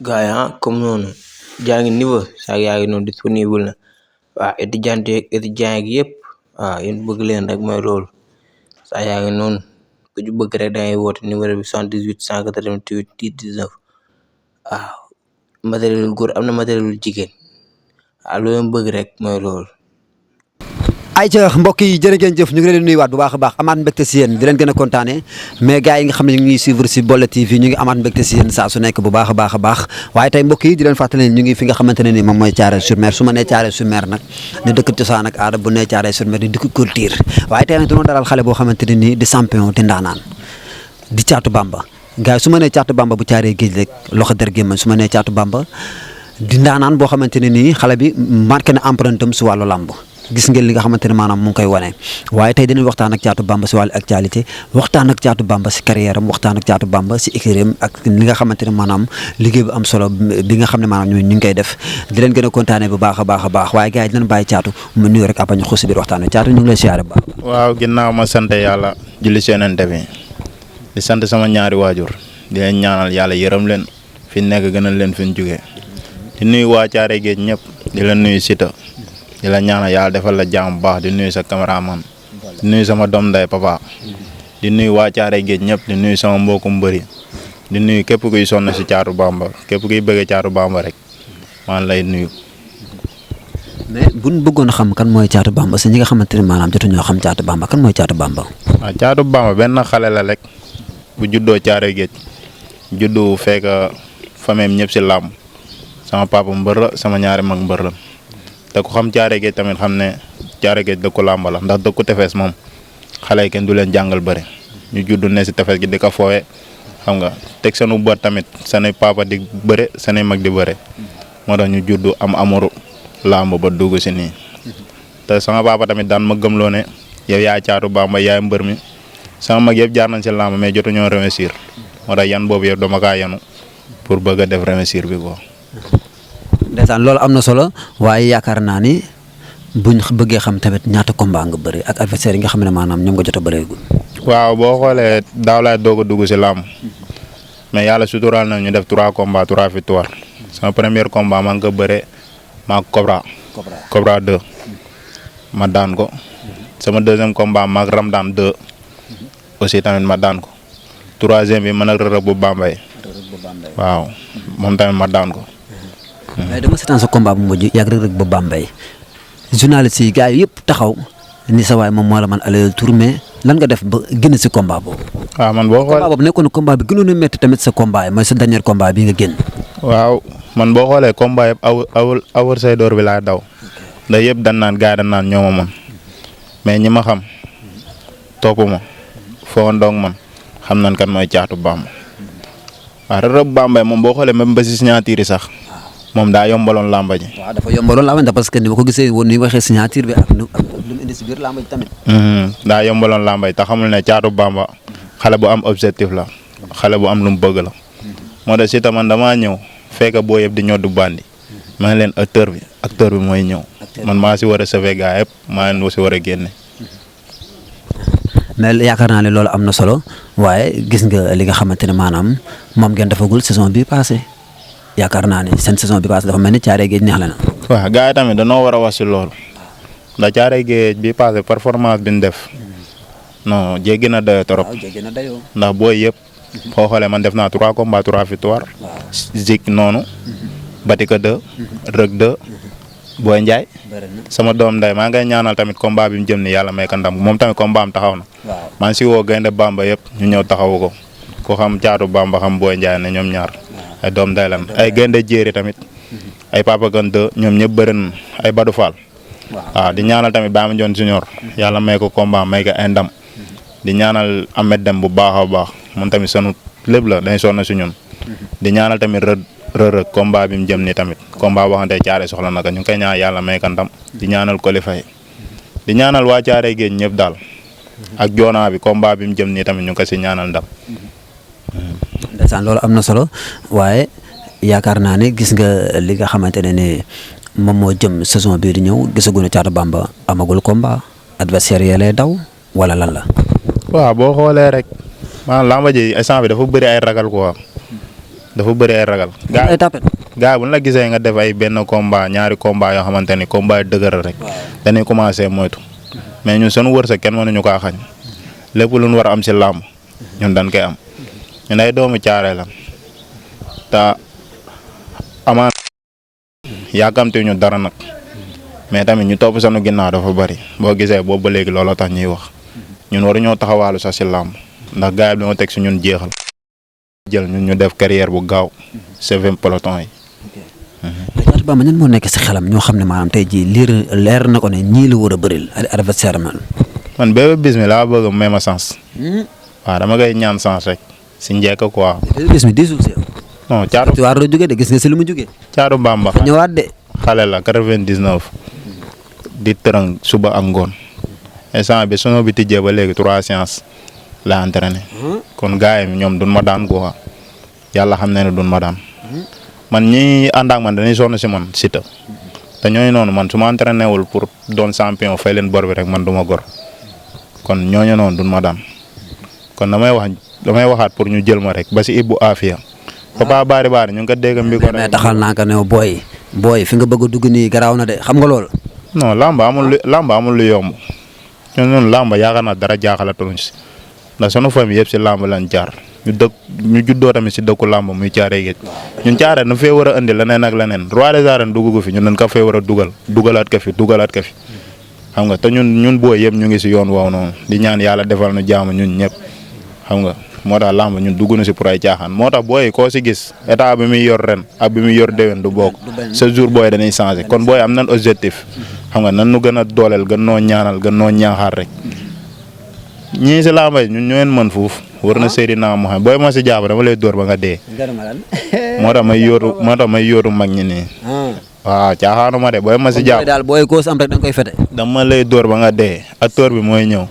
gars yi comme noonu jaa ngi niveau saak yaa ngi noonu disponible na waaw étudiant yi yëpp waaw yéen bëgg leen rek mooy loolu saa yaa ngi noonu ku ci bëgg rek da ngay woote numéro bi 78 188 10 19 waaw matériel góor am na matériel jigéen waaw lu leen bëgg rek mooy loolu. ayca mbokk yi jërë ngeen jëf ñu ngi leen di nuyuwaat bu baax a baax amaat mbégte si yéen di leen gën a kontaane mais gars yi nga xam ne ñu ngi suivre si Bolle TV ñu ngi amaat mbégte si yéen saa su nekk bu baax a baax waaye tey mbokk yi di leen fàttali ñu ngi fi nga xamante ne ni moom mooy Thiaroye-sur-Mer su ma nee Thiaroye-sur-Mer nag ñu dëkk cosaan ak aada bu nee Thiaroye-sur-Mer di dëkk culture waaye tey nag dañoo dalal xale boo xamante ne nii di champion di ndaanaan di Thiatou Bamba gars yi su ma nee Thiatou Bamba bu Thiaroye géej rek loxo der gémmañ su ma nee Thiatou Bamba di ndaanaan boo xamante ne nii xale bi marqué na empreinte am si wàllu làmb gis ngeen li nga xamante ne maanaam mu ngi koy wane waaye tey dinañ waxtaan ak Thiatou Bamba si wàllu actualité waxtaan ak Thiatou Bamba si carrière am waxtaan ak Thiatou Bamba si écurie am ak li nga xamante ne maanaam liggéey bu am solo bi nga xam ne maanaam ñu ngi koy def di leen gën a kontaanee bu baax a baax waaye gars yi dinañ bàyyi Thiatou mu nuyu rek après ñu xuus si biir waxtaan wi Thiatou ñu ngi lay siyaare bu baax. waaw ginnaaw ma sant yàlla julli si Yonent bi di sant sama ñaari waajur di leen ñaanal yàlla yërëm leen fi nekk gënal leen fi ñu jugee di nuyu waa Thiaroye Géej ñëpp di leen nuyu Siteu di la ñaanal yàlla defal la jàmm bu baax di nuyu sa cameraman di nuyu sama doom nday papa di nuyu waa Thiaroye Géej ñëpp di nuyu sama mbokku mbëri di nuyu képp kuy sonn si Thiatou Bamba képp kuy bëggee Thiatou Bamba rek maa ngi lay nuyu. mais buñ bëggoon a xam kan mooy Thiatou Bamba si ñi nga xamante ne maanaam jotuñoo xam Thiatou Bamba kan mooy Thiatou Bamba. waaw Thiatou Bamba benn xale la rek bu juddoo Thiaroye Géej juddu fekk famille ñëpp si làmb sama papa mbër la sama ñaari mag mbër la. te ku xam Thiaroye Géej tamit xam ne Thiaroye Géej dëkku làmb la ndax dëkku tefes moom xale yi kenn du leen jàngal bëri ñu judd ne si tefes gi di ko foowe xam nga teg seen bët tamit seen papa di bëre seen mag di bëre moo tax ñu judd am amuru làmb ba dugg si nii te sama papa tamit daan ma gëmloo ne yow yaay Thiatou Bamba yaay mbër mi sama mag yëpp jaar nañ si làmb mais jotuñoo réussir moo tax yan boobu yëpp dama kaa yanu pour bëgg a def réussir bi quoi. ndeysaan loolu am na solo waaye yaakaar naa ni buñ bëggee xam tamit ñaata combat nga bëri ak adversaire yi nga xam ne maanaam ñoom nga jot a bëreegul. waaw boo xoolee daaw laay doog a dugg si làmb mais yàlla suturaal na ñu def 3 combats 3 victoires sama premier combat maa ngi ko bëree maa Cobra 2 ma daan ko sama deuxième combat maag Ramdan 2 aussi tamit ma daan ko troisième bi man ak Rërëb bu Bambey waaw moom tamit ma daan ko. mais dama seetaan sa combat bu mujj yàgg Rëg Rëg ba Bambey journaliste yi gars yi yëpp taxaw ni sa waay moom moo la man aller tour mais lan nga def ba génn si combat boobu. waaw man boo xoolee combat boobu nekkoon combat bi gënoon a métti tamit sa combat yi mooy sa dernier combat bi nga génn. waaw man boo xoolee combat yëpp awur say door bi laa daw ndax yëpp dan naan gars yi dan naan ñoo ma man mais ñi ma xam topp ma foo ndoog man xam nan kan mooy Thiatou Bamba waaw Rëg Rëg bu Bambey moom boo xoolee même ba si signature yi sax. moom daa yombaloon làmba ji. waaw dafa yombaloon làmba ji parce que ni ma ko gisee woon ni waxee signature bi ak lu mu indi si biir làmba ji tamit. daa yombaloon làmba ji te xamul ne Thiatou Bamba xale bu am objectif la xale bu am lu mu bëgg la moo tax si tam man damaa ñëw fekk boo yëpp di ñoddu bandi ma ne leen acteur bi mooy ñëw man maa si war a sauver gars yëpp maa leen si war a génne. mais yaakaar naa ne loolu am na solo waaye gis nga li nga xamante ne maanaam moom ngeen defagul saison bii passé yaakaar naa ne seen saison bi passé dafa mel ni Thiaroye Géej neex na. waaw gars yi tamit dañoo war a wax si loolu ndax Thiaroye Géej bi passé performance bi ñu def non jéggi na dayoo trop ndax booy yëpp boo xoolee man def naa 3 combats 3 victoires. Zik noonu. Batika 2. Rëg 2. Boy Ndiaye. sama doom nday maa ngay ñaanal tamit combat bi mu jëm ni yàlla may ko ndam moom tamit combat am taxaw na. maa ngi si woo Gaynde Bamba yëpp ñu ñëw taxawu ko ku xam Thiatou Bamba xam Boy Ndiaye ne ñoom ñaar. ay doom day lan ay Gaynde Jéeri tamit ay Papa Gan 2 ñoom ñëpp bëri na ay Badou Fall waaw di ñaanal tamit Baye Mandione Junior yàlla may ko combat may ko ay ndam di ñaanal Ahmed Dem bu baax a baax moom tamit sunu lépp la dañ sonn si ñun di ñaanal tamit Rërëg combat bi mu jëm ni tamit combat boo xamante Thiaroye soxla na ko ñu ngi koy ñaan yàlla may ko ndam di ñaanal Coly Faye di ñaanal waa Thiaroye Géej ñëpp daal ak joonaa bi combat bi mu jëm nii tamit ñu ngi ko si ñaanal ndam. ndeysaan loolu am na solo waaye yaakaar naa ne gis nga li nga xamante ne ni moom moo jëm saison bii di ñëw gisaguñu Thiatou Bamba amagul combat adversaire yi lay daw wala lan la. waaw boo xoolee rek maanaam lamba ji instant bi dafa bëri ay ragal quoi dafa bëri ay ragal. ay tapet. gaa bu ñu la gisee nga def ay benn combat ñaari combat yoo xamante ni combat yu dëgër rek. dañuy commencé moytu. mais ñun sunu wërsëg kenn mënuñu kaa xañ. lépp lu ñu war a am si làmb ñun dañ koy am. ñun ay doomu caare la te amaan yàkkamti ñu dara nag. mais tamit ñu topp sanu ginnaaw dafa bëri boo gisee boobu ba léegi looloo tax ñuy wax. ñun waruñoo taxawaalu sax si làmb ndax gars yi dañoo teg si ñun jeexal. jël ñun ñu def carrière bu gaaw c'est peloton yi. Caatu Bamba ñan moo nekk si xelam ñoo xam ne maanaam tey jii leer na ko ne ñii la war a bëril adversaire man. man Bébé Bismi laa bëgg may ma sens. waaw dama koy ñaan sens rek si njëkk quoi. Bébé Bismi diisul si yow. non Caatu waar la jógee de gis nga si lu mu jógee. Caatu Bamba ñëwaat de. xale la 99. di tërëng suba ak ngoon. instant bi sunu bi tijjee ba léegi 3 séances la entraîné. kon gars yi ñoom duñ ma daan quoi yàlla xam na ne duñ ma daan. man ñi ànd ak man dañuy sonn si man Siteu te ñooñu noonu man su ma entraîné wul pour doon champion fay leen bor bi rek man du ma gor kon ñooñu noonu duñ ma daan kon damay waxaat pour ñu jël ma rek ba si Ibou Afia. Papa Bari ñu ngi ko dégg mbi ko. mais taxal naa ko ne booy fi nga bëgg a dugg nii garaaw na de xam nga loolu. non lamba amul lu yomb ñun lamba yaakaar naa dara jaaxalatuñ si ndax sunu famille yëpp si lamba lañ jaar. ñu juddoo tamit si dëkku làmb muy caaree géej ñun caaree na fee war a indi leneen ak leneen roi des arènes dugg ko fi ñun dañ ko fee war a dugalaat ko fi xam nga te ñun booy yëpp ñu ngi si yoon woowu noonu di ñaan yàlla defal nu jaamu ñun ñëpp xam nga moo tax làmb ñun dugg na si pour ay caaxaan moo tax booy koo si gis état bi muy yor ren ak bi muy yor déwén du bokk ce jour booy dañuy changé kon booy am nan objectif xam nga nan nu gën a dooleel gën noo ñaanal gën noo ñaaxaar rek ñii si làmb yi ñun ñoo mën fuuf war na Seydina Mohamed booy ma si jàpp dama lay dóor ba nga dee. moo tax may yóotu mag ñi nii. waaw caaxaanu ma de booy ma si jàpp. daal booy ko am rek da nga koy fete. dama lay dóor ba nga dee acteur bi mooy ñëw.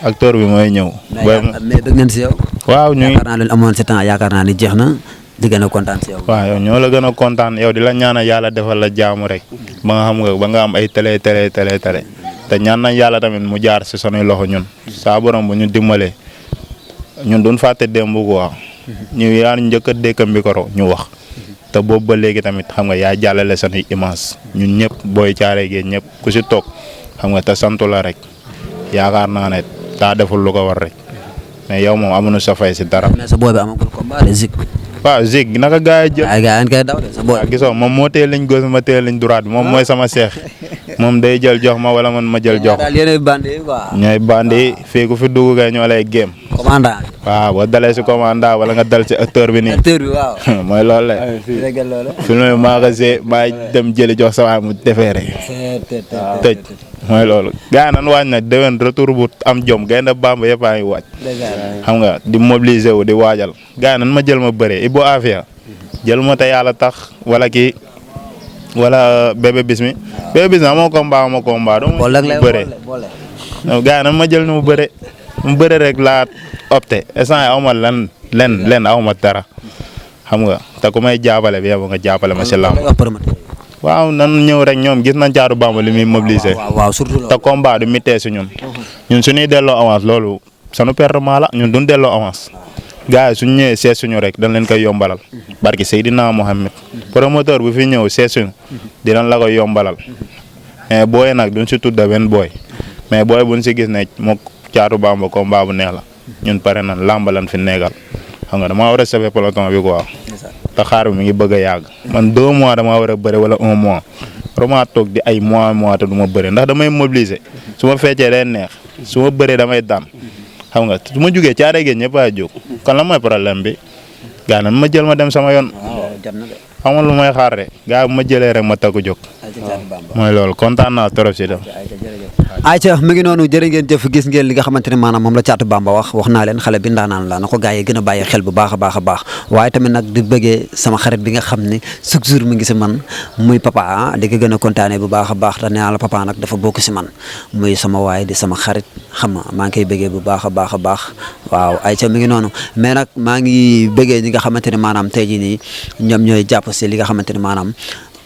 acteur bi mooy ñëw. mais bëgg nañ si yow. waaw ñu ngi yaakaar naa leen amoon si temps yaakaar naa ni jeex na di gën a kontaan si yow. waaw yow ñoo la gën a kontaan yow di la ñaanal yàlla defal la jaamu rek ba nga xam nga ba nga am ay télé. te ñaan nañ yàlla tamit mu jaar si sunuy loxo ñun saa borom bu ñu dimbalee ñun duñ fàtte démb quoi ñu yaa njëkk a dékk micro ñu wax te boobu ba léegi tamit xam nga yaa jàllale sunuy image ñun ñëpp booy caaree géej ñëpp ku si toog xam nga te santu la rek yaakaar naa ne daa deful lu ko war rek mais yow moom amuñu sa fay si dara. mais sa booy bi amagul combat de Zik. waaw Zik naka gars yi jël. ay gars yi koy daw de sa booy. gisoo moom moo teel liñ gauche ma teel liñ droite bi moom mooy sama seex moom day jël jox ma wala man ma jël jox. daal yéenay bandi quoi. ñooy bandi fii ku fi dugg kay ñoo lay géem. commandant. waaw boo dalee si commandant wala nga dal si acteur bi nii. acteur bi waaw. mooy loolu la. film bi maa ko see maa dem jëli jox sa waay mu defeere. tëj mooy loolu. gars yi nan waaj na déwén retour bu am jom gaynde Bamba yëpp a ngi waaj. xam nga di mobiliser wu di waajal. gars yi nan ma jël ma bëree Ibou Afia. jël ma te yàlla tax wala kii wala Bébé Bismi. Bébé Bismi amoo combat doo mu bëree. gars yi nan ma jël ni mu bëree rek laa opté instant yi aw ma len aw ma dara xam nga te ku may jàppale bi yow nga jàppale ma si lamb. waaw nan ñëw rek ñoom gis nañ Caatu Bamba li muy mobiliser. waaw surtout te combat du mitee si ñun. ñun suñuy delloo avance loolu sunu pertement la ñun duñ delloo avance. gars yi suñ ñëwee seet suñu rek dañ leen koy yombalal. barki Seydina Mohamed. promoteur bu fi ñëw seet suñu dinañ la koy yombalal. mais booy nag duñ si tudda benn booy. mais booy buñ si gis ne moom Caatu Bamba combat bu neex la. ñun pare nan làmb lan fi neegal. xam nga damaa war a sauver peloton bi quoi. te xaar bi mi ngi bëgg a yàgg. man 2 mois damaa war a bëre wala 1 mois. vraiment toog di ay mois te du ma bëre ndax damay mobiliser. su ma feccee day neex. su ma bëree damay daan. xam nga su ma jugee caaree géej ñëpp a jóg. kon lan mooy problème bi. gaa nan ma jël ma dem sama yoon. xamul lu may xaar de gaa bu ma jëlee rek ma takku jóg. mooy loolu kontaan naa trop si dem. ayca mi ngi noonu jërë ngeen jëf gis ngeen li nga xamante ne maanaam moom la Caatu Bamba wax naa leen xale bi ndaanaan la na ko gars yi gën a bàyyi xel bu baax a baax waaye tamit nag di bëggee sama xarit bi nga xam ne chaque jour mi ngi si man muy papa di ko gën a kontaanee bu baax a baax te nee naa la papa nag dafa bokk si man muy sama waay di sama xarit xam nga maa ngi koy bëggee bu baax a baax waaw ayca mi ngi noonu mais nag maa ngi bëggee ñi nga xamante ne maanaam tey jii nii ñoom ñooy jàpp si li nga xamante ne maanaam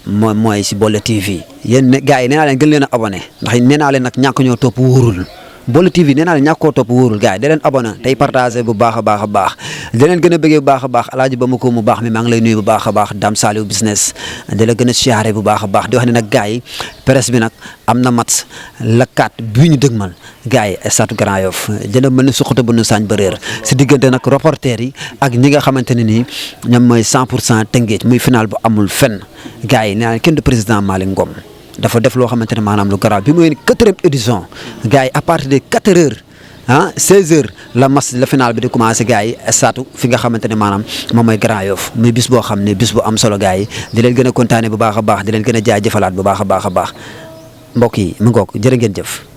mooy si Bollé TV yéen gars yi nee naa leen gën leen a abonné ndax nee naa leen nag ñàkk ñoo topp wóorul Bolle TV nee naa la ñàkkoo topp wóorul gars yi da leen abonné tey partagé bu baax a baax a baax da leen gën a bëggee bu baax a baax alaaji ba ma ko mu baax mi maa ngi lay nuyu bu baax a baax Dame Saliou business da la gën a siyaare bu baax a baax di wax ne nag gars yi presse bi nag am na match la 4 bii ñu dëgmal gars yi stade Grand Yoff dina mel ni suqata bu nu saañ ba réer si diggante nag reporter yi ak ñi nga xamante ne nii ñoom mooy 100% Tëngéej muy final bu amul fenn gars yi nee naa kenn du président Malick Ngom dafa def loo xamante ne maanaam lu garaaw bi mooy 4e édition gars yi à partir de 4 heures 16 heures la match la final bi di commencé gars yi stade fi nga xamante ne maanaam moom mooy Grand Yoff muy bis boo xam ne bis bu am solo gars yi di leen gën a kontaane bu baax a baax di leen gën a jaajëfalaat bu baax a baax a baax mbokk yi mu ngoog jërë ngeen jëf